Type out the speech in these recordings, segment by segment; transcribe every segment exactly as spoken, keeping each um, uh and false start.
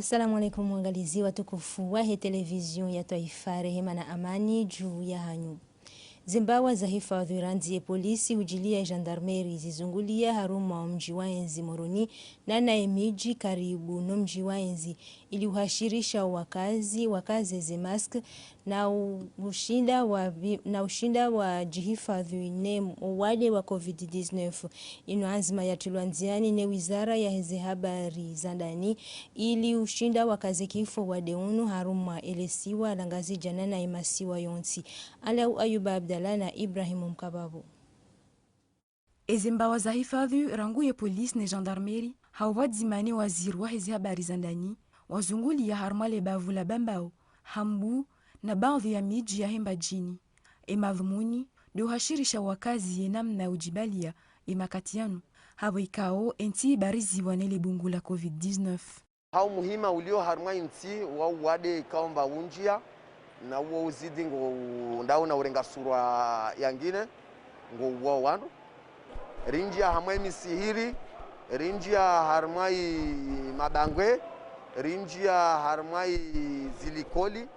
Assalamu alaikum, waangalizi watukufu wahe televizio ya twaifa, rehema na amani juu yahanyu. Zembawa za hifadhwi randzi ye polisi hudjilia ye gendarmerie zizungulia harumwa omdji wa yezi Moroni na naye midji karibu no mdji wa yezi, ili uhashirisha wakazi wakaze ze masque na u- ushinda wa vi- na ushinda wadjihifadhwi ne uwade wa covid dix-neuf. Inu anzima yatrilwa ndziani ne wizara yaheze habari za ndani, ili ushinda wakaze kifo wade unu harumwa elesiwa la Ngazidja na naye masiwa yontsi. Alau Ayuba Abdallah na Ibrahim Mkababo. Ezembawa za hifadhwi rangu ye polisi ne gendarmerie, ha upvadzima ne waziri waheze habari za ndani, wazungulia harumwa lebavu la Bambao, Hambu, na baadhwi ya midji yahe Mbadjini. Emadhumuni ndo uhashirisha wakazi ye namna udjibalia emakati yanu, hapvo ikao entsi ibariziwa nele bungu la covid dix-neuf. Ha umuhima ulio harumwa intsi wa uwade ikao mba unjia, na uwo uzidi ngo u- ndao na urenga surwa yangine, ngo uwao wandru. Rinjia harumwa imisihiri, rinjia harumwa imabangwe, rinjia harumwa izilikoli,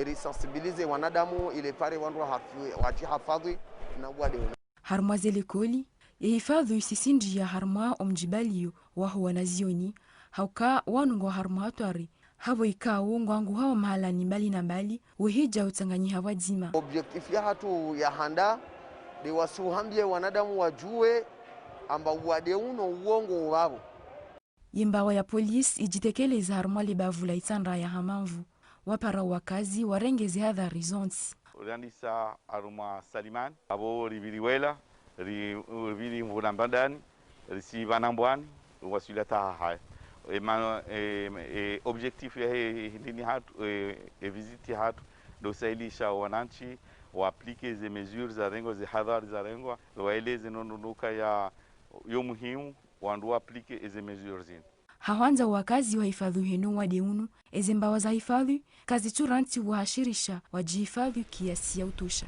iri sensibiliser wanadamu ile pare wandru wahafi- wadjihafadhwi na uwade unu. Harumwa zelikoli, ye hifadhwi isisindria harumwa omdjibalio waho wanazioni, hauka wanu ngwao harumwa hatwari, hapvo ikao ngwanguhao mahalani mbali na mbali, wehidja utsanganyiha pvwadzima. Objectif yahatru ya handa, nde wasi uhambie wanadamu wadjuwe amba uwade unu uwo ngo upvapvo. Yembawa ya polisi idjitekeleza harumwa lebavu la Itsandra ya Hamamvu, wapara wakazi warenge zehadhari zontsi. Riandisa harumwa Salimani, apvo ripviri Wela, ri- ripviri Mvula Mbandani, risi pvanu Mbwani, waswili hata hahaya. E ma- e- e objectif yahe hindrini hatru, e- e visite hatru, ndo usahilisha wanantsi wa appliquer ze mesures zarengwa, ze hadhari zarengwa, waeleze nondonuka ya yo muhimu wandru wa appliquer eze mesures zinu. Ha hwandza wakazi wahifadhwi heno uwade unu, ezembawa za hifadhwi kazitsu rantsi wahashirisha wadjihifadhwi kiasi ya utosha.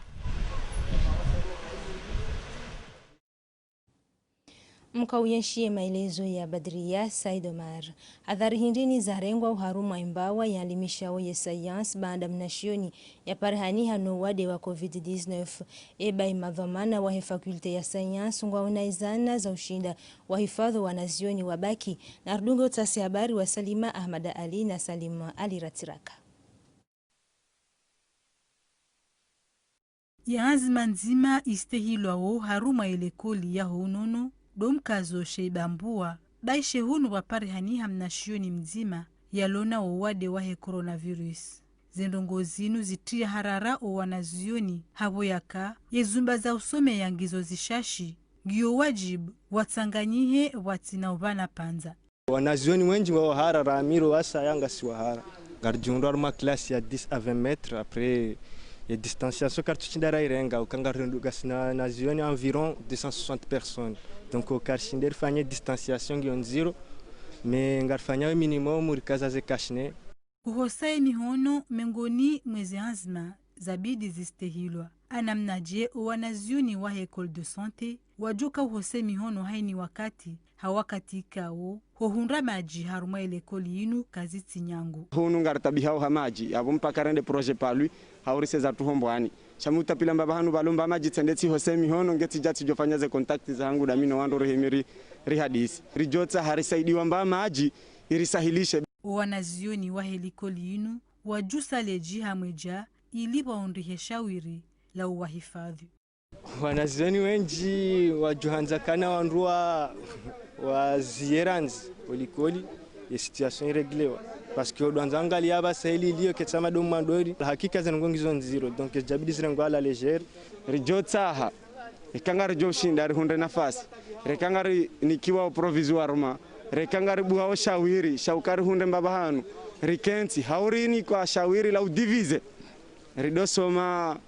Mkao uyenshi ye maelezo ya Badria Said Omar. Hadhari hindrini zarengwa uharumwa embawa yalimishao ye sayansi baanda mnashioni yaparihaniha no uwade wa covid dix-neuf. Eba emadhwamana wahe faculté ya sayansi ngwaona ezana za ushinda wahifadhwi wanazioni wabaki. Na ridunge utasi habari wa Salima Ahmad Ali na Salima Ali Ratiraka. Ye anzima ndzima istehilwao harumwa ye likoli yaho unono, ndo mkazo she ibambua, baishe hunu pvaparihaniha mnashioni mdzima yalona wo uwade wahe coronavirus. Zendrongoo zinu zitria harara owanazioni, hapvo yaka, yezumba za usomeya ngizo zishashi, ngiyo wajibu watsanganyihe pvwatsina upvana pvandza. Wanazioni wendji ngwao harara, amiro wasaya ngasi wahara. Ngaridjihundru harumwa classe ya dix à vingt mètres, après, ye distanciation karitsushinda rairenga, uka ngari- ngasina wanazioni environ deux cent soixante personnes. Donc, karishinde rifanye distanciation ngiyo ndziro, mais ngarifanya minimum rikaza ze cache-nez. Uhosa emihono mengoni mweze anzima zabidi zistehilwa. Anamnaje owanazioni wahe école de santé wadjoka uhosa emihono haini wakati, ha wakati ikao, hohundra madji harumwa ye likoli yinu kazitsi nyangu. Hunu ngaritabihao ha madji, apvo mpaka rende projet palwi, hauriseza tuhombwani. Sha mi utapvila mbapvi hanu pvalomba madji tsende tsihose mihono, nge tsidja tsidjofanya ze contact zahangu ndami no wandru rihimi ri- rihadisi. Ridjotsaha risaidiwa mba madji, irisahilishe. Owanazioni wahe likoli yinu wadjusa ledji hamwedja ili pvwaundrihe shawiri la uwahifadhwi. Wanazioni wendji wadjuhandza kana wandru wa- waziye randzi olikoli ye situation ireglewa. Parce que odwandza angalia apvasa ili iliyo ketsa madomu mandori, la hakika zendrongoo ngizo ndziro, donc zidjabidi zirengwa à la légère. Ridjotsaha, reka ngaridjoshinda rihundre nafasi, reka ngarinikiwa o provisoirement, reka ngaribuha o shawiri sha uka rihundre mbapvi hanu, rikentsi, haurinikwa shawiri la udiviser. Ridosoma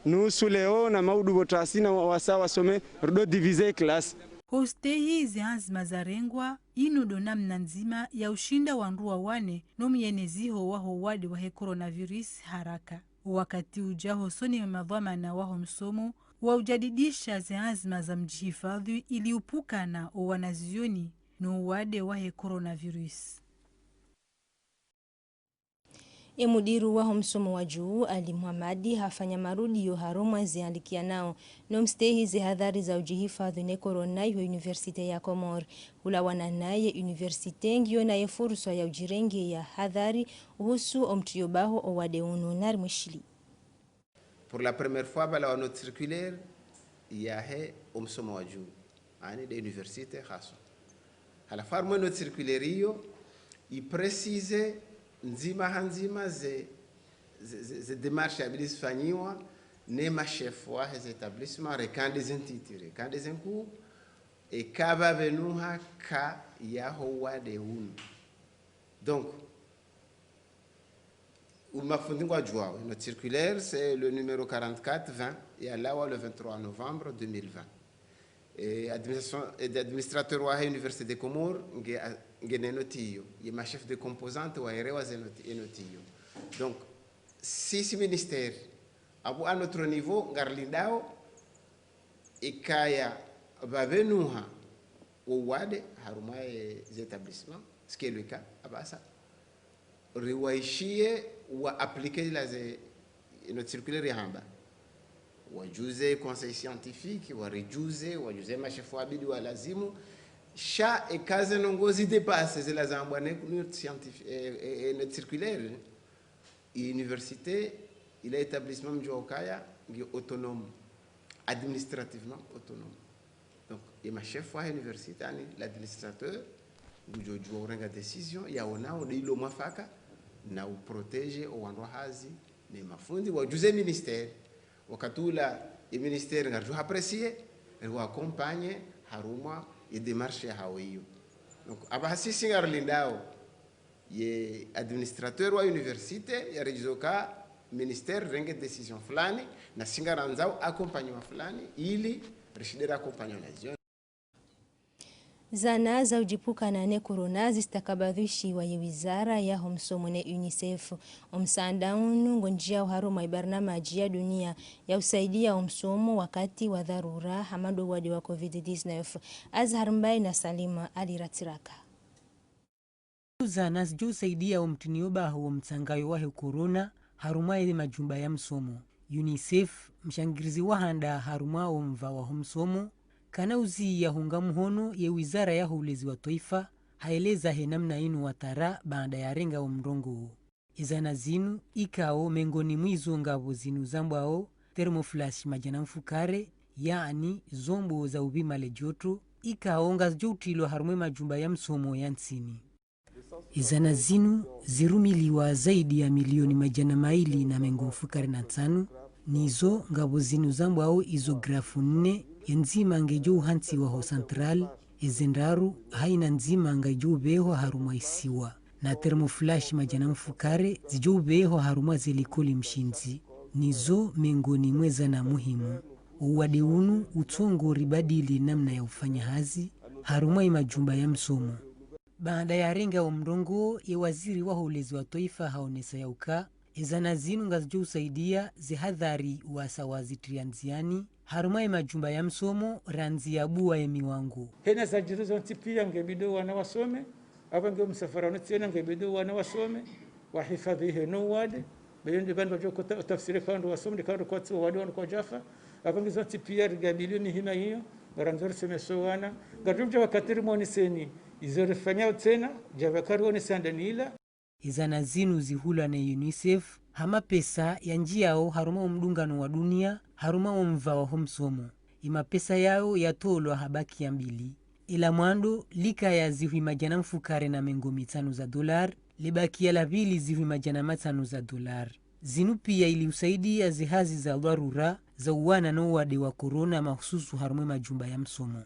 nusu leo na maudu pvo tasi na wa- wasa wasome, rido diviser classe. Hostehi ze anzima zarengwa, inu ndo namna ndzima ya ushinda wandru wawane no myeneziho waho uwade wahe coronavirus haraka. Wakati udja hosoni mwa madhwamana waho msomo wa ujadidisha ze anzima za mdjihifadhwi ili upvukana owanazioni no uwade wahe coronavirus. Ye mudiru waho msomo wa juu, Ali Mohamed, hafanya marudio harumwa ze alikianao no mstehi ze hadhari za ujihifadhwi ne corona iho Université ya Comores. Hulawana naye, université ngiyo naye fursa ya ujirenge ya hadhari uhusu omtriyo baho owade unu. Nari mwishili. Pour la première fois, bala wa note circulaire yahe omsomo wa juu, ani de université haswa. Halafu harumwa note circulaire iyo, i préciser ndzima ha ndzima ze, ze, ze, ze démarche yabidi zifanyiwa ne mashefu wahe ze établissement, reka nde ze ntiti, reka nde ze nkuu, eka pvapvenuha ka yaho wade unu. Donc, umafundi ngwajuao, note circulaire, c'est le numéro quarante-quatre vingt, yalawa le vingt-trois novembre deux mille vingt. E administration, e administrateur wahe Université des Comores, nge, nge ne note iyo. Ye ma chef de composante waelewa ze note, e note iyo. Donc, sisi ministère, apvo à notre niveau, ngarilindao, ikaya pvapvenuha owade harumwa ye ze établissement, ce qui est le cas, apvasa. Riwaishiye wa appliquer la ze, ino circulaire yahamba. Wajuze conseil scientifique, warijuze, wajuze mashefu wabidi wa lazimu. Sha eka ze ndrongoo zi dépasser zila zambwa ne, ne scientifique, e, e, e, ne circulaire. Ye université, ila établissement mjuwa ukaya, ngi autonome, administrativement autonome. Donc, ye mashefu wa université, ani l'administrateur, ngujo juwa urenga décision, yaonao de ilo mwafaka, na uprotéger owandru wa hazi, ne mafundi, wajuze ministère, wakati ula ye ministère ngarijo apprécier, riwa accompagner, harumwa ye démarche yahawo iyo. Donc, apvaha sisi ngarilindao, ye administrateur wa université, yarijuze uka ministère renge décision fulani, na si ngarandzao accompagnement fulani, ili rishinde ra accompagner na zio. Zana za ujipvukana ne corona zistakabadhishiwa ye wizara yaho msomo ne UNICEF. Omsaanda unu ngonjiao harumwa ibarnamaji ya dunia ya usaidia omsomo wakati wa dharura hama ndo wade wa covid dix-neuf. Azhar Mbaye na Salima Ali Ratiraka. Zana zijo usaidia omtiniyo baho womtsangayo wahe corona harumwa ye majumba ya msomo. UNICEF, mshangirizi wa handa harumwa omva waho msomo, kana uziya hunga muhono ye wizara yaho ulezi wa twaifa, haeleza he namna inu watara baanda yarenga omrongoo. Ezana zinu, ikao mengoni mwa izo ngapvo zinu zambwao thermoflash madjana mfukare, yaani zombo za upvima le joto, ikao ngazijo utrilwa harumwa majumba ya msomo ya ntsini. Ezana zinu zirumiliwa zaidi ya milioni madjana maili na mengo mfukare na ntsanu, nizo ngapvo zinu zambwao izo grafu nne, ye ndzima ngejo uhantsiwa ho central, eze ndraru haina ndzima ngaijo upvehwa harumwa isiwa, na thermoflash madjana mfukare zijo upvehwa harumwa ze likoli mshindzi, nizo mengoni mwa ezana muhimu. Owade unu utsongo ribadili namna ya ufanya hazi harumwa ye majumba ya msomo. Baanda yarenga omrongoo, ye waziri waho ulezi wa twaifa haonesa yauka ezana zinu ngazijo usaidia ze hadhari wasa wazitria ndziani harumwa ye majumba ya msomo randzi yabuwa ye miwango. Hena zajiri zontsi pia ngebidi wana wasome, apvo nge msafara no tsena ngebidi wana wasome, wahifadhi heno wade, beyo nde pvanu pvajo kota-, tafsiri kando wasome, nde kando kwatsi wade wanu kwajafa, apvo nge zontsi pia rigabilio mihima iyo, ngarandzo risomese wana, ngarijo mja wakati rimoneseni, izo rifanyao tsena, ja pvaka rionesani ndani ila. Ezana zinu zihulwa ne UNICEF ha mapesa yanjiao harumwa omdungano wa dunia, harumwa omva waho msomo. Ye mapesa yayo yatolwa ha bakiya mbili. Ela mwando likaya zihwi madjana mfukare na mengo mitsanu za dolar, le bakiya la pvili zihwi madjana matsanu za dolar. Zinu pia ili usaidia ze hazi za dharura za uwana no wade wa corona mahususu harumwa majumba ya msomo.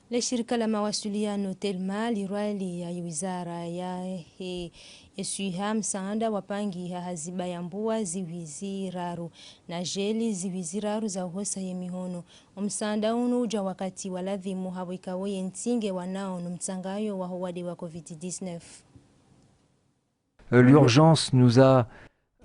Le shirika la mawasiliano Telma lirwali ya wizara yahe eswiha msaanda wa pangi ha haziba ya mbuwa zihwi ziraru na jeli zihwi ziraru za uhosa ye mihono. Omsaanda unu uja wakati wa ladhimu hapvo ikao ye ntsi nge wanao no mtsangayo waho wade wa covid dix-neuf. Euh, l'urgence nous a,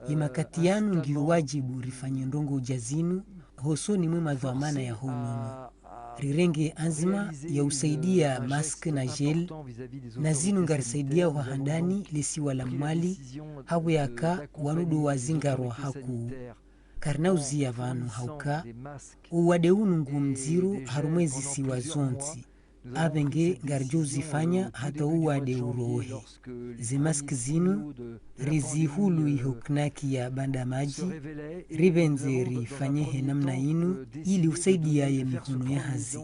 euh, ye makati yanu ngiyo wajibu rifanye ndrongoo ja zinu, hosoni mwe madhwamana yaho unono. rirenge anzima ya usaidia mask na gel, na zinu ngarisaidia hwa handani lesiwa la Mwali, hapvo yaka wanu ndo wazingarwa hakuu. Karina uzia pvanu hauka uwade unu ngu mdziro harumwa ezisiwa zontsi. Apvenge ngaridjo uzifanya hata uwade urohe. Ze mask zinu rizihulu iho knaki ya Bandamadji, ripvendze rifanye he namna inu ili usaidia ye mihono ya hazi.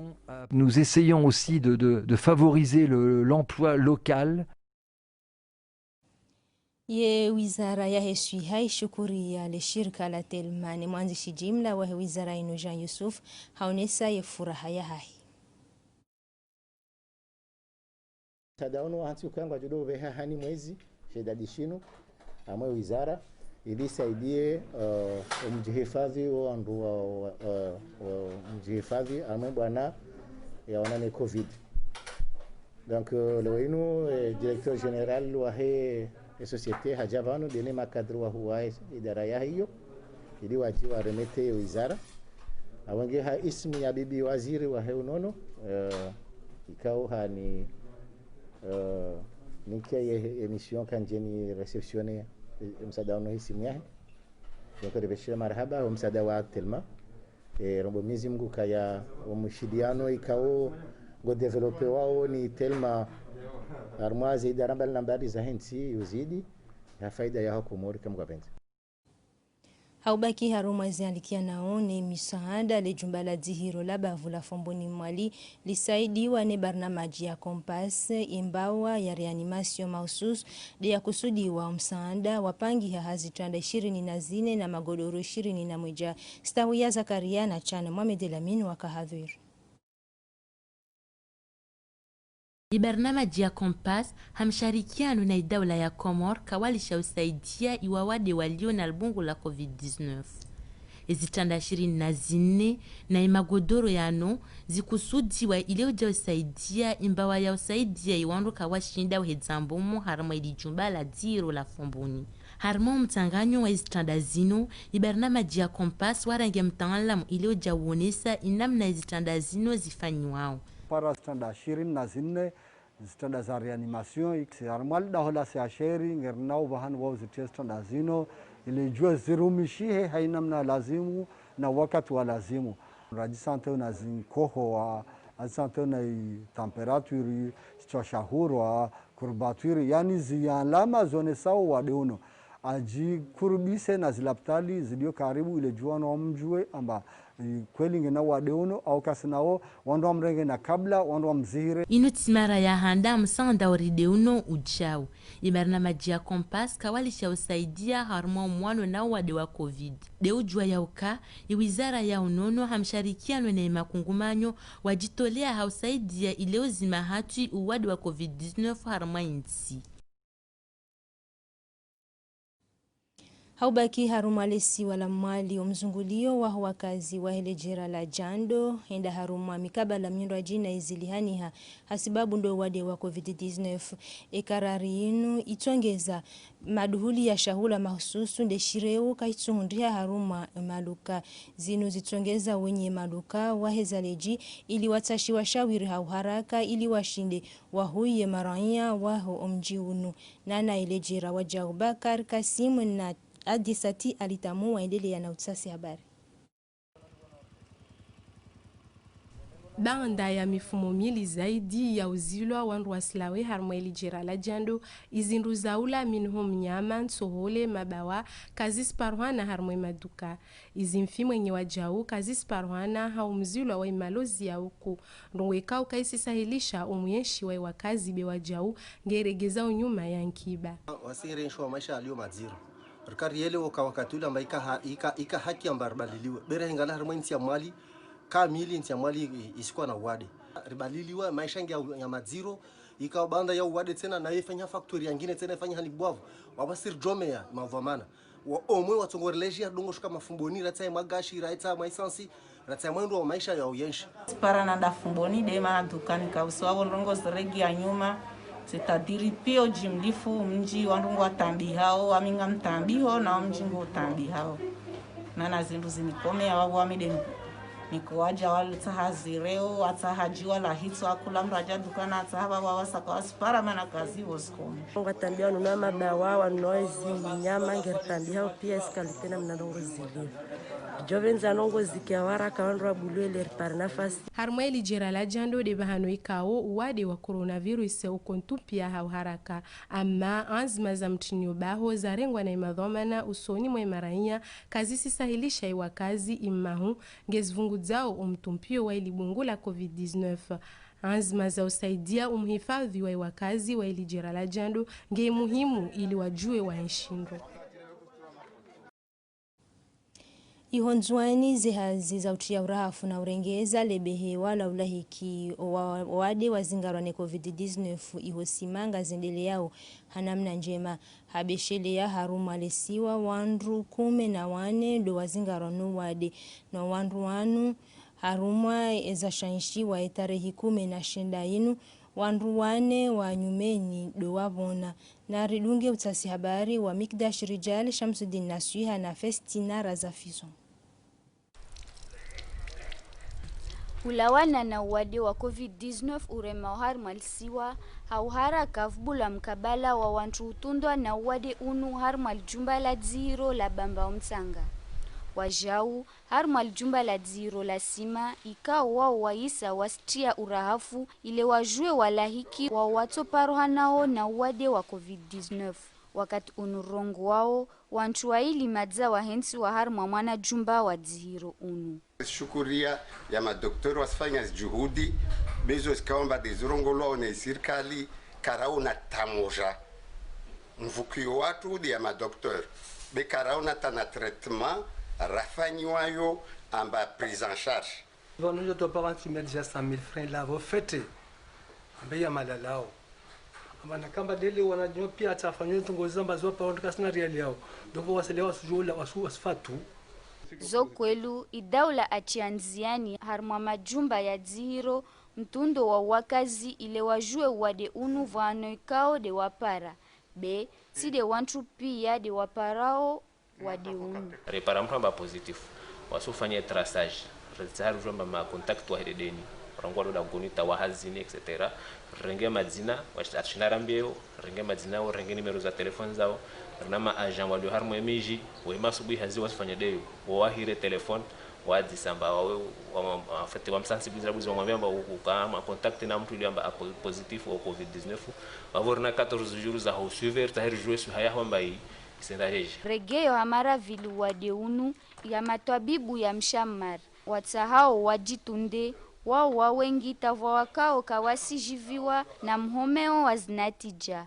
Nous essayons aussi de, de, de favoriser le, l'emploi local. Ye wizara yahe swiha ishukuria le shirika la Telma ne mwandzishi jimla wahe wizara inu Jean Youssouf haonesa ye furaha yahahe. Msaada unu wahantsi ukaya ngwadjo upveha hani mwezi she idadi shinu, harumwa ye wizara, ili isaidie omdjihifadhwi wo wandru wa, wa, wa, wa, omdjihifadhwi harumwa ye bwana yaonana ne covid. Donc, euh, leo inu, eh, directeur général wahe e société hadja pvanu, nde ne makadri wahuu wa e idara yahe iyo, ili wadje waremete ye wizara. Apvo nge ha ismi ya bibi waziri wahe unono, eh, ikao hani, eh, nike ye émission kandje ni réceptionner, eh, msaada unu he ismi yahe. Donc, ripveshele marahaba, omsaada wa Telma. E, romba Mwenyezi Mungu ukaya omshiliano ikao ngo développé wao ni Telma harumwa ze idara mbali na mbali zahe ntsi uzidi, ha faida yaho Komori kamwe ngwapvendze. Haubaki harumwa zialikianao ne misaada, le jumba la dzihiro la bavu la Fomboni Mwali lisaidiwa ne barnamaji ya Compass, imbawa ya réanimation mahusus, nde yakusudiwa. Omsaada wapangiha ha zitranda ishirini na zine na magodoro ishirini na mwedja. Stawiya Zakaria na Chana Mohamed Elamine waka hadhwir. Ibarnamaji ya Compass ha msharikiano na idaula ya Komori kawalisha usaidia iwawade walio na libungu la covid dix-neuf. Izitranda ishirini na zine na imagodoro yanu zikusudiwa ile uja usaidia imbawa ya usaidia iwandru kawashinda uhedza mbumu harumwa ili jumba la dzihiro la Fomboni. Harumwa omtsanganyo wa izitranda zinu, ibarnamaji ya Compass warenge mtaalamu ile uja uonesa inamna izitranda zinu zifanyiwao. Para zitranda ishirini na zine, zitranda za réanimation, iksi harumwa lidaho la C H R, ngerinao pvahanu pvwa uzitria zitranda zinu, ile ujue zirumishihe ha inamna lazimu na wakati wa lazimu. Radjisante una zinkoho wa, radjisante una i température, shitswa shahurwa, courbature, yaani zialama zonesao uwade unu. Ajikurubise na zilapitali zilio karibu ile ujue wanu wamjue amba, eh, kweli ngena uwade unu au kasinao, wandru wamrenge na kabla, wandru wamzihire. Inu tsi mara ya handa msaada uridi unu ujao. Ibarnamaji ya Compass kawalisha usaidia harumwa omwano na uwade wa covid. Nde ujua yauka, iwizara ya unono ha msharikiano na imakungumanyo wajitolea ha usaidia ile uzima hatwi uwade wa covid dix-neuf harumwa intsi. Haubaki harumwa lesiwa la Mwali, omzungulio waho wakazi wahe lejera la Djando hwenda harumwa mikabala mindrwadji na izilihaniha hasibabu ndo uwade wa covid dix-neuf. Ekarari inu itsongeza maduhuli ya shahula mahususu nde shireu kaitsuhundriha harumwa maduka. Zinu zitsongeza wenye maduka waheza leji ili watsashiwa shawiri ha uharaka ili washinde wahuye maraya waho omji unu. Nana ilejera waja Abubakar Kasim na Adisati Alitamu waendelea na utsasi habari. Baanda ya mifumo mili zaidi ya uzilwa wandru wasilawe harumwa ilijera la Djando, izindru zaula minhum nyama, ntsohole, mabawa, kazisiparwana harumwa imaduka. Izimfi mwenye wajau kazisiparwana ha umzilwa wa imalozi ya uku. Ndrongoo ikao kaisisahilisha umwenshi wa iwakazi be wajau ngeregeza unyuma ya nkiba. Wasi ngerenshi wa maisha yalio madziro. Rikari yele woka wakati ule amba ika ha-, ika, ika haki amba ribaliliwe. Be rehengala harumwa intsi ya Mwali, kamili intsi ya Mwali i-, isikuwa na uwade. Ribaliliwe maisha nge ya, ya madziro, ika baanda ya uwade tsena na yefanya factory yangine tsena yefanya hani bwavu. Wawasi rijomeya mavwamana. Wa omwe watsongoreleji ya dongo shuka mafumboni, ratsaye magashi, ratsaye maisansi, ratsaye mwendo wa maisha ya uyenshi. Sipara na dafumboni de mana dukani kausi wavo ndrongoo ziregeya nyuma, c'est-à-dire pia ujimlifu mji wandru ngwatambihao, wami ngamtambiho, na omji ngoutambihao. Nana zindru zinikomeya wavo wami de Niko wadja walutsaha zireo, watsaha djiwa la hitswa, kula mradja dukana, atsaha baba wasaka wasipara mana kazi wo zikome. Ngwatambia wanunua mabawa, wanunua zinyama, ngeritambia hao pia zikalitena mna ndrongo zile. Djovendza ndrongo zike waraka wandru wabulwe le ripare nafasi. Harumwa ili jera la Djando de bahano ikao uwade wa coronavirus uko ntumpia ha uharaka. Ama anzima za mtrinio baho zarengwa na imadhwamana usoni mwa imaraiya kazisisahilisha iwakazi imahu ngezivungudzao umtumpio wa ili bungu la covid dix-neuf. Anzima za usaidia umhifadhi wa iwakazi wa ili jera la Djando nge muhimu ili wajue wa nshindo. Iho Ndzuani, zihazi za utria urahafu na urengeza lebehewa la ulahiki owa-, owade wazingarwa ne covid dix-neuf iho Sima ngazendeleao ha namna njema. Habesheleya harumwa lesiwa wandru kume na wane ndo wazingarwa no wade, no wandru wanu harumwa eza shanshiwa etarehi kume na shenda inu, wandru wane wa nyumeni ndo wavona. Na ridunge utsasi habari wa Mikdash Rijal, Shamsuddin Naswiha na Festina Razafison. Ulawana na uwade wa covid dix-neuf urema harumwa lisiwa, ha uharaka vubula mkabala wa wantru utundwa na uwade unu harumwa lijumba la dziro la Bamba Umtsanga. Wajau, harumwa lijumba la dziro la Sima, ikao wao waisa wasitria urahafu, ile wajue walahiki wao watsoparohanao na uwade wa covid dix-neuf. Wakati unu rongowao, wantru waili madza wahentsiwa harumwa mwana jumba wa dzihiro unu. Shukuria ya madoktori wasifanya zijuhudi, bezo zikaomba de zirongolwao ne sirikali, karauna tamoja. Mvukio watru de ya madoktori, be karauna tana traitement rafanyiwayo amba prise en charge. Vanu njo topara ntsi mia dix cent mille francs la vo fete. Ambe ya malalao. Amba nakamba dele wanajua pia atafanywa ntungo zamba zwa pa wandru kasina riali yao. Dovo waselewa sujola wasu wasifatu. Zo kwelu, idaula achianziani harumwa majumba ya dzihiro, mtundo wa wakazi ile wajue wade unu vwano ikao de wapara. Be, tsi de wantru pia de waparao wade unu. Repara mtru amba positif. Wasufanya traçage. Retsahari ujua amba ma contact wa hededeni. Rangu walo dagoni ta wahazini, et cetera. Renge madzina, wash-, atshinda rambieo, renge madzina yao, renge nimero za telefoni zao. Rina ma agent walio harumwa emiji, wema asubuhi hazi wasufanya deyo. Wawahire telefoni, wadzisa amba wawe, wa, wa, en fait, wamsensibiliser buzi wamwambia amba u-, uka ma contact na mtru ili amba apo-, positif au covid dix-neuf. Wavo rina quatorze jours za ho suivre, tsahiri jue su haya hwamba i Regeyo ha mara vili wade unu ya matwabibu ya mshamari. Watsahao wajitunde, wao wawengi tavwa wakao kawasijiviwa na mhomeo wa zinatija.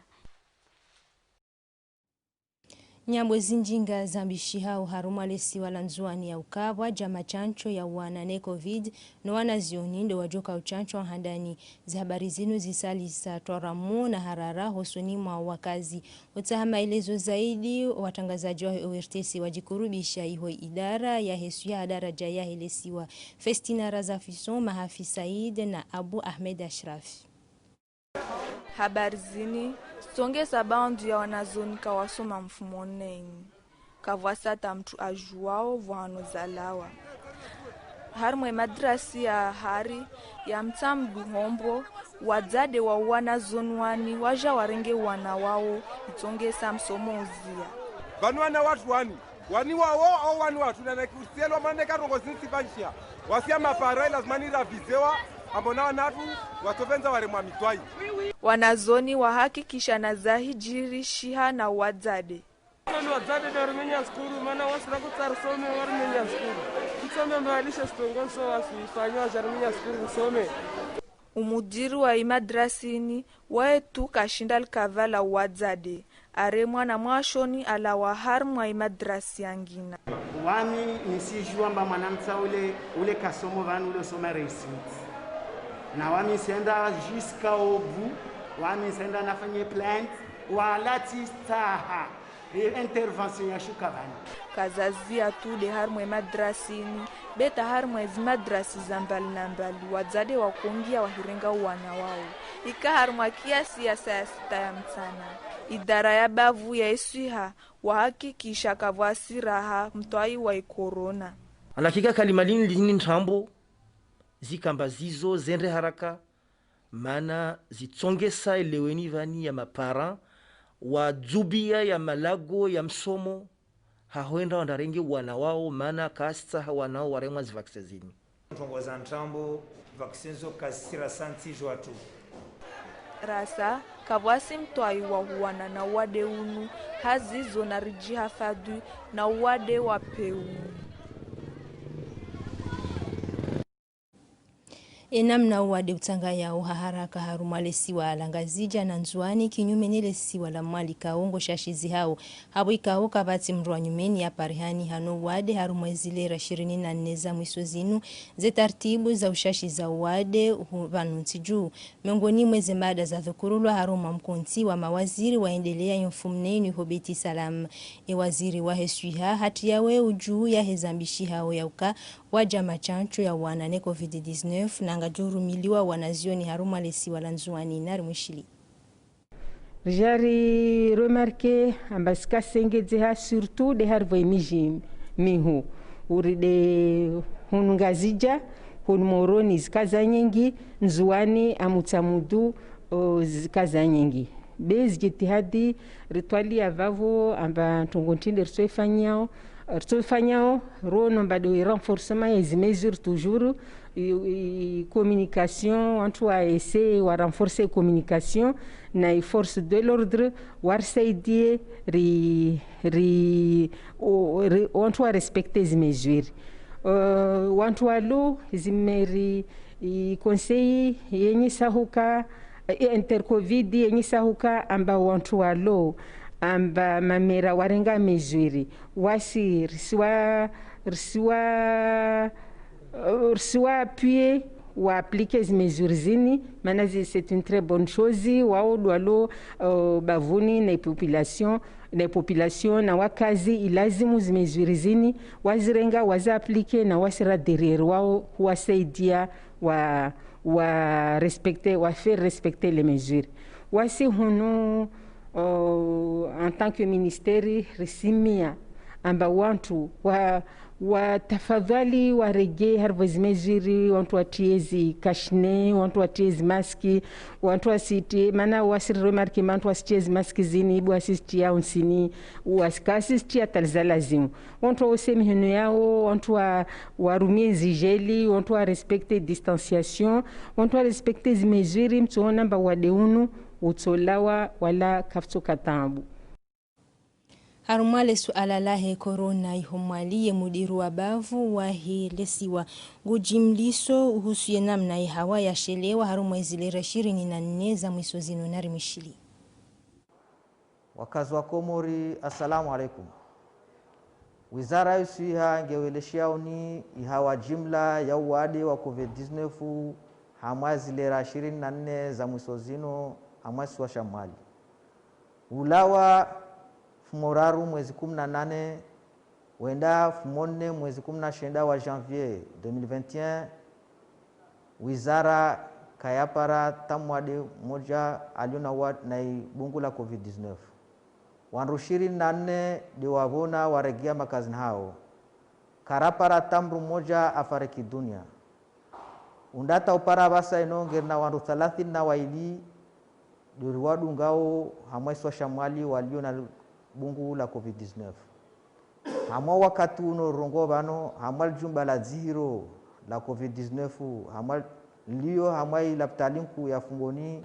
Nyambo zinji ngazambishihao harumwa lesiwa la Ndzuani ya ukavwa ja matsantso ya wana ne covid, no wanazioni ndo wajoka utsantso handani. Zihabari zinu zisalisa twaramu na harara hosoni mwa wakazi. Utsaha maelezo zaidi, watangazaji wa O R T C wajikurubisha iho idara ya heswiha daraja ya helesiwa. Festina Razafison, Mahafi Said na Abu Ahmed Ashrafi. Habari zini, songe sababu ya wanazioni kawasoma mfumo neni. Kavwasa ta mtru ajuwao vwano zalawa. Harimwa madrasa ya hari ya Mtsamdu Hombo, wadzade wa wanazioni wani waja warenge wana wao, itsongesa msomo uzia. Vanu wana watru wani, wani wawo, au wani watru, na nakiusielwa mane karongo zinsi vanshiha. Wasi ya mapara, lazima ni ravizewa, amba na wana watru, watsovendza waremwa mitwayi. Wanazioni wahakikisha na zahijirishiha na wadzade. Wanu wadzade ndo warimenya zikuru, mana wasi rakutsaha risome warimenya zikuru. Msome mbalishe sitongoso wasi ifanyo waja rimenya zikuru risome. Umudiri wa imadrasa ini, waye tu kashinda likavala wadzade. Aremwa na mwashoni alawa harimwa imadrasa yangina. Wami nisijuwa amba mwana mtsa ule, ule kasomo vanu ule usoma réussite. Na wami nisienda jusqu'au bout, wami nisienda nafanye plainte, wala tsitsaha. Ye intervention yashuka vani. Kazazia tu de harimwa madrasa ini, be ta harimwa zimadrasa za mbali na mbali, wadzade wakongia wahirenga wana wao. Ika harimwa kiasi ya saa sita ya mtsana, idara ya bavu ya iswiha wahakikisha kavwasi raha mtwayi wa ikorona. Anakika kalima lini lini ntrambo, zikamba zizo zendre haraka, mana zitsongesa eleweni vani ya maparents, wadzubia ya malago ya msomo, hahoenda wandarenge wana wao, mana kastsaha wana wao waremwa zi vaccin zini. Ntrongo za ntrambo, vaccin zo kazisira santsi jwatu. Rasa, kavwasi mtwai wa huwana na uwade unu, hazizo na ridjihafadhwi na uwade wa peu. Enamna uwade utsangayao ha haraka harumwa lesiwa la Ngazidja na Ndzuani kinyume ne lesiwa la Mwali ikao ngoshashizihao. Hapvo ikao kapvatsi mndru wa nyumeni ya parihani hano uwade harumwa ezilera ishirini na nne za mwiso zinu, ze tartibu za ushashiza uwade hu pvanu ntsi juu. Miongoni mwa ze mada zadhukurulwa harumwa mkontsi wa mawaziri waendelea yo mfumneni ho Beit Salam. E waziri wahe swiha hatriya weu juu yahe zambishihao ya uka wadja mashantsho ya wana ne covid dix-neuf, na ngwadjorumiliwa wanazioni harumwa lesiwa la Ndzuani nari mwishili. Ridja ri remarquer amba zika zengedzeha surtout de harivwa emidji mihuu. Uri de hunu Ngazidja, hunu Moroni zika za nyengi, Ndzuani, Amutsamudu, o, zika za nyengi. Be zijitihadi ritwalia vavo amba ntrongo ntrini ritsoifanyao, ritsoifanyao, rono amba de renforcement ya zi mesures toujours, i, i, communication, wantru wa essayer wa renforcer communication, na i force de l'ordre, warisaidie, ri, ri, o, ri, wantru wa respecter zi mesures. Euh, wantru walo, zi mairie, i conseil, yenyi sahuka, e intercovid, yenyi sahuka, amba wantru walo, amba mamera warenga mesures, wasi, risiwa, risiwa, euh, risiwa appuyer, wa appliquer zi mesures zini, mana zi, c'est une très bonne chose, wao ndo walo, euh, bavuni na i population, na i population na wakazi, ilazimu zi mesures zini, wazirenga, wazi appliquer, na wasi ra derrière wao, huwasaidia, wa, wa respecter, wa faire respecter les mesures. Wasi hunu, euh, en tant que ministère, risimia, amba wantru, wa, wa tafadhali warege harivwa zi mesures, wantru watriye zi cache-nez, wantru watriye zi masque, wantru wasitri, mana wasi remarquer amba wantru wasitrie zi masque zini, ibu wasisitria unsini, wasi, kasisitria taliza lazimu. Wantru waose mihono yao, wantru wa, warumie zi gel, wantru wa respecter distanciation, wantru wa respecter zi mesures, mtsoona amba uwade unu, utsolawa, wala kafutsoka taabu. Harumwa le suala lahe corona iho Mwali ye mudiru wa bavu wahe lesiwa ngujimliso uhusu ye namna ye hawa yashelewa harumwa ezilera ishirini na nne za mwiso zinu nari mwishili. Wakazi wa Komori, assalamu alaikum. Wizara ya swiha ngewelesheaoni ihawa jimla ya uwade wa covid dix-neuf hamwa zilera ishirini na nne za mwiso zinu hamwa isiwa sha Mwali. Ulawa mfumo raru mwezi kumi na nane, wenda mfumo nne mwezi kumi na shenda wa janvier deux mille vingt et un, wizara kayapara ta mwade moja alio na wa, na ibungu la covid dix-neuf. Wandru ishirini na nne de wavona waregea makazini hao. Karapara ta mndru moja afariki dunia. Undata upara vasa ino ngerina wandru thalathini na waili de riwadungao hamwa isiwa sha Mwali walio na bungu la covid dix-neuf. Hamwa wakati uno rongo vano, hamwa lijumba la dzihiro la covid dix-neuf, hamwa lio hamwa ilapitali nkuu ya Fumbuni,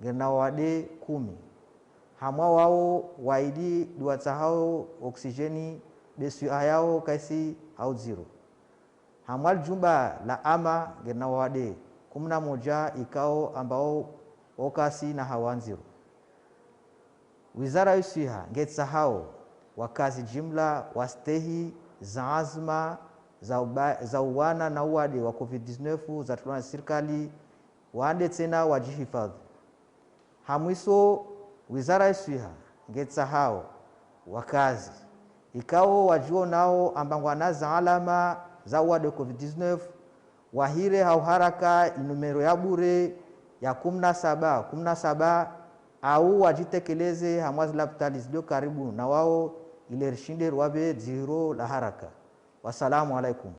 ngerina wawade kumi. Hamwa wao waili de watsahao oksijeni, be swiha yao kaisi hau dziro. Hamwa lijumba la ama ngerina wawade kumi na moja ikao amba wao kasi na hawa ndziro. Wizara ya swiha ngetsahao wakazi jimla wastehi za anzma za uba, za uwana na uwade wa covid dix-neuf zatolwa na sirikali, wande tsena wajihifadhwi. Ha mwiso, wizara ya swiha ngetsahao wakazi ikao wajionao amba ngwana za alama za uwade covid dix-neuf, wahire ha uharaka inumero ya bure ya kumi na saba kumi na saba, au wajitekeleze hamwa zilapitali zilio karibu na wao, ile rishinde riwape dzihiro la haraka. Wassalamu alaikum.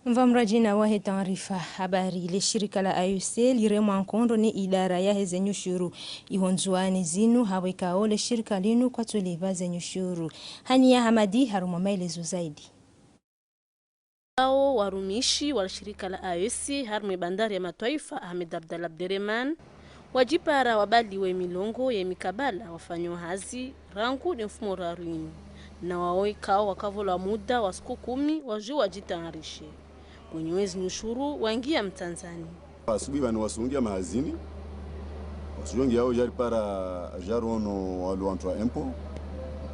Mva mradjina wahe taarifa habari. Le shirika la A E C liremwa nkondo ne idara yaheze nyushuru iho Ndzuani zinu, hawukao le shirika linu kwatsulipva ze nyushuru. Hania Hamadi harumwa maelezo zaidi. Hao warumishi wa shirika la A E C harumwa bandari ya matwaifa Ahmed Abdallah Abderemane wadjipara wabaliwe milongo ye mikabala wafanyao hazi rangu ne mfumo raru ini, na wao ikao wakavolwa muda wa siku kumi wadjuwe wadjitayarishe. Wenye wezi nyushuru wangia mtanzani. Asubuhi vanu wasungia mahazini, wasungia hao wadjaripara, wadjarono walo wantru wa impôt,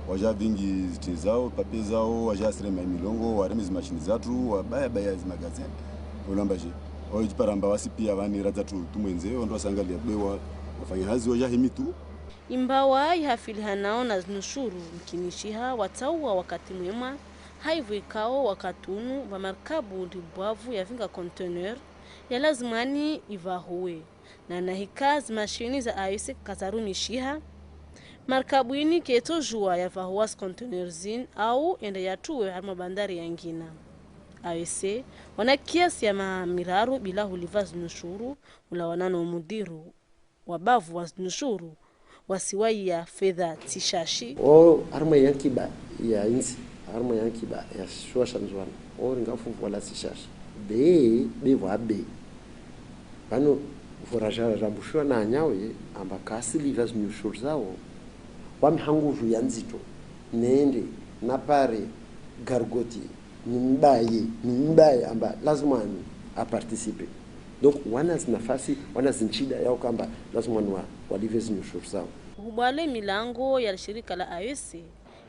wadjavingi zitini zao, papier zao, wadjasirema milongo, wareme zimashini zatru, wabaya baya zimagaze. Ulamba je, wadjipara amba wasi pia vani radza tu tumwendze, wandru wasangalia bewa, wafanya hazi, wadjahimi tu. Imbawa ihafili hanao na zinyushuru mkinishiha watsaua wakati mwema, haivo ikao wakati unu va markabu ndribwavu yavinga conteneur ya lazimwani ivahuwe. Na nahika zimashini za A E C kazarumishiha, markabu ini ketsojuwa yavahuwa zi conteneur zini au yende yatruwe harumwa bandari yangina. A E C wana kiasi ya maha miraru bila hulipva zinyushuru, ulawana no mudiru wa bavu wa zinyushuru wasiwaiya fedha tsi shashi. O harumwa yankiba ya intsi, harumwa yankiba ya shisiwa sha Ndzuani, o ringa fuvu wala tsi shashi. Be, be vwa be. Vanu vora djara rambushiwa na anyawe amba kasilipva zinyushuru zao, wami ha nguvu ya ndzito nende napare gargoti, nimbaye, nimbaye amba lazimwani aparticipe. Donc wana zinafasi, wana zintsida yao kamba lazimwani wa, walipve zinyushuru zao. Hubwale milango ya shirika la A E C,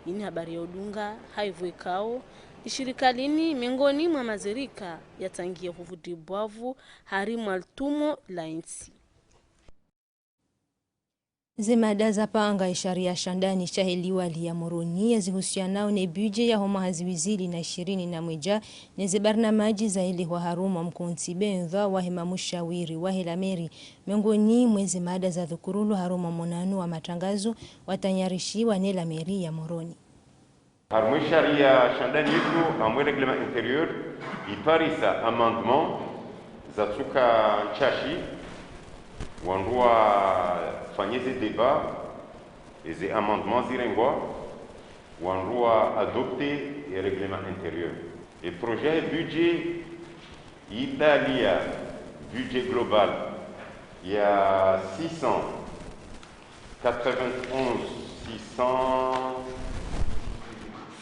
ini habari ya udunga, haivo ikao ishirika lini miongoni mwa mazirika yatsangia huvuti bwavu harimwa litumo la intsi. Ze mada zapanga isharia sha ndani shahe liwali ya Moroni yazihusianao ne budget yaho mwaha ziwizili na ishirini na mwedja, ne ze barnamaji zaelehwa harumwa mkontsi bendha wahe mamushawiri wahe la mairie, miongoni mwa ze mada zadhukurulwa harumwa monano wa matrangazo watanyarishiwa ne la mairie ya Moroni. Harumwa isharia sha ndani yitru, amwe règlement intérieur, iparisa amendement zatsuka ntsashi, wandru wafanye ze débat, eze amendement zirengwa, wandru wa adopter e règlement intérieur. E projet ya budget idalia budget global ya six cent quatre-vingt-onze, six cents,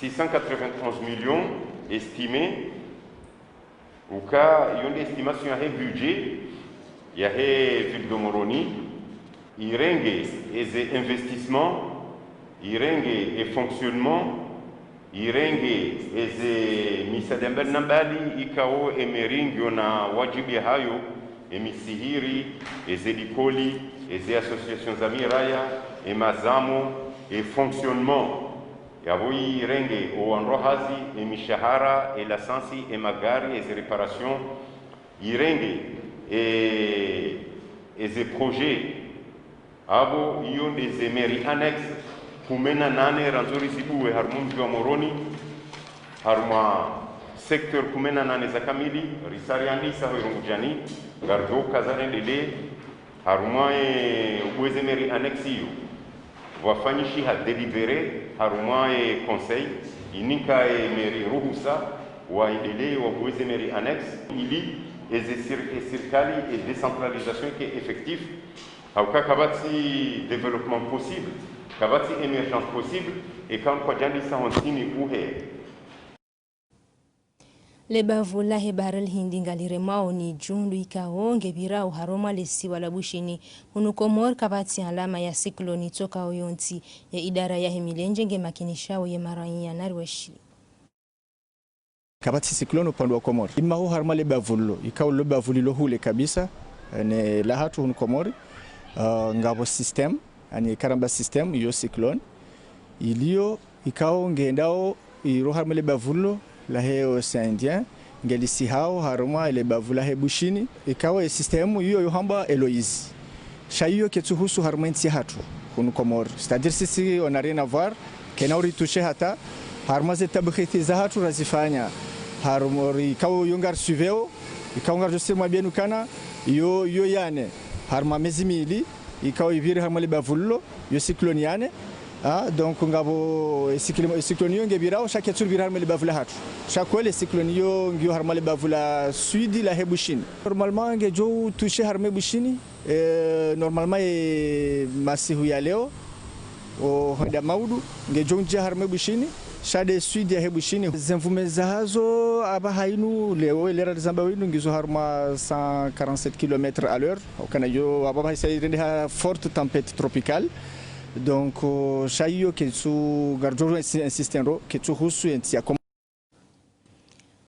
six cent quatre-vingt-onze millions estimés. Uka iyo nde estimation yahe budget yahe ville de Moroni, irenge eze investissement, irenge e fonctionnement, irenge eze misaada mbali na mbali ikao e mairie ngiyo na wadjibu yahayo, e misihiri, eze likoli, eze association za miraya, e mazamo, e fonctionnement. Yapvo irenge o wandru hazi, e mishahara, e lasansi, e magari, eze réparation, irenge e, eze projet. Apvo iyo nde ze mairie annexe kume na nane randzo rizibuwe harumwa mdji wa Moroni, harumwa secteur kume na nane za kamili, risariandisa ho Irungudjani, ngarizo kaza rendelee, harumwa e, ubweze mairie annexe iyo. Pvwafanyishiha délibéré harumwa e conseil, ininka e mairie ruhusa, waendelee wabuwe ze mairie annexe, ili eze sir-, e sirikali e décentralisation ke effectif, hauka kapvatsi développement possible, kapvatsi émergence possible, eka kwadjandisa hontsini uhe. Le bavu lahe Bahari l'Hindi ngaliremwao ni djundu ikao ngepvirao harumwa lesiwa la Bushini, hunu Komori kapvatsi alama ya cyclone itsokao yontsi. Ye idara yahe milendje ngemakinishao ye maraiya nariwashili. Kapvatsi cyclone upande wa Komori. Imaho harumwa le bavu lilo, ikao lo bavu lilo hule kabisa, ne lahatru hunu Komori, ah, ngapvo système, ani karamba système, iyo cyclone, iliyo, ikao ngendao, iro harumwa le bavu lilo, lahe Océan Indien, ngelisihao harumwa le bavu lahe Bushini, ikao e système iyo yohambwa Eloise. Sha iyo ketsuhusu harumwa entsi yahatru, hunu Komori. C'est-à-dire sisi, on n'a rien à voir, kena uritoucher hata, harumwa ze tabuhithi zahatru razifanya. Harumwa, ikao yo ngari suiveo, ikao ngaridjo sirma biyanu kana, yo, yo yane, harumwa mezi mili, ikao ipviri harumwa le bavu lilo, yo cyclone yane. Ah, donc ngapvo, e cyclone, e cyclone yo ngepvirao, sha ketsu pvira harumwa le bavu la hatru. Sha kweli e cyclone yo ngiyo harumwa le bavu la sud la he Bushini. Normalement, ngedjo toucher harumwa e Bushini, eh, normalement, e masihu ya leo, o hwenda maudu, ngedjo ndjia harumwa e Bushini, sha nde sud ya he Bushini. Ze nvume zahazo, apvaha inu, leo, e lera lizamba winu, ngizo harumwa cent quarante-sept kilomètres à l'heure. Ukana yo, apvaha isa irendeha forte tempête tropicale. Donc, euh, sha iyo ketsu, ngaridjo insi-, insister ndro, ketsu husu entsi ya Kom-